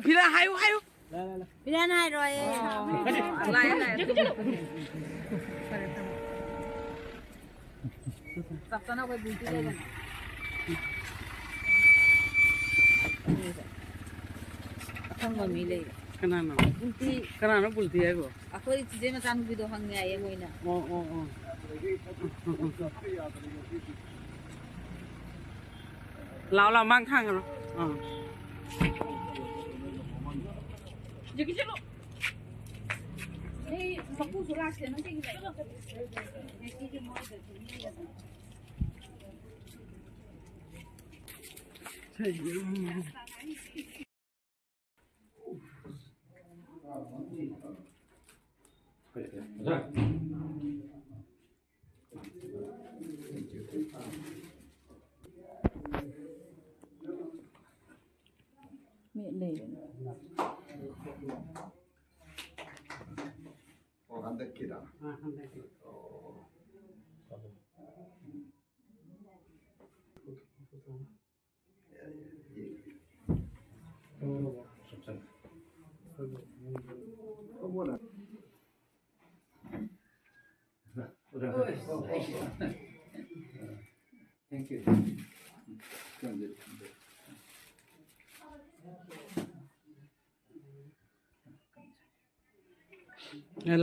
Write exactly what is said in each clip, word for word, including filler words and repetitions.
ꯐꯤꯔꯥ ꯍꯥꯏꯌꯨ, ꯍꯥꯏꯌꯨ꯫ ꯐꯤꯔꯥꯟ ꯍꯥꯏꯔꯣꯏꯌꯦ꯫ ꯂꯥꯛꯑꯦ, ꯂꯥꯛꯑꯦ꯫ ꯆꯞ ꯆꯥꯅ ꯑꯩꯈꯣꯏ ꯕꯨꯜꯇꯤ ꯂꯩꯗꯅ꯫ ꯑꯈꯪꯕ ꯃꯤ ꯂꯩ꯫ ꯀꯅꯥꯅꯣ? ꯕꯨꯜꯇꯤ꯫ ꯀꯅꯥꯅꯣ ꯕꯨꯜꯇꯤ ꯍꯥꯏꯕꯣ? ꯑꯩꯈꯣꯏ ꯆꯤꯆꯦ ꯃꯆꯥꯅꯨꯄꯤꯗꯣ ꯍꯪꯉꯦ ꯍꯥꯏꯌꯦ ꯃꯣꯏꯅ꯫ ꯑꯣ, ꯑꯣ, ꯑꯣ꯫ ꯂꯥꯛꯑꯣ, ꯂꯥꯛꯑꯣ, ꯃꯥꯡ ꯊꯥꯡꯉꯔꯣ꯫ ꯑꯥ꯫ ꯍꯧꯖꯤꯛꯀꯤ ꯆꯠꯂꯣ꯫ ꯅꯣꯏ ꯃꯄꯨꯁꯨ ꯂꯥꯛꯇꯦ, ꯅꯪ ꯀꯩꯒꯤ ꯂꯥꯛꯏꯅꯣ? ꯃꯦꯠꯂꯦ꯫ ꯑꯣ, ꯍꯟꯗꯛꯀꯤꯔꯥ? ꯑꯥ, ꯍꯟꯗꯛꯀꯤ꯫ ꯑꯣ꯫ Thank you.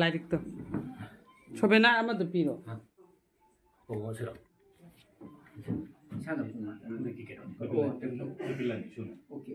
ꯂꯥꯏꯔꯤꯛꯇꯣ ꯁꯣꯕꯦꯅꯥ ꯑꯃꯗ ꯄꯤꯔꯣ꯫ ꯍꯣꯡꯉꯁꯤꯔꯣ? ꯏꯁꯥꯅ ꯄꯨꯅ ꯍꯟꯗꯛꯀꯤ ꯀꯩꯅꯣꯅꯤ꯫ ꯑꯣ, ꯑꯣꯀꯦ, ꯑꯣꯀꯦ꯫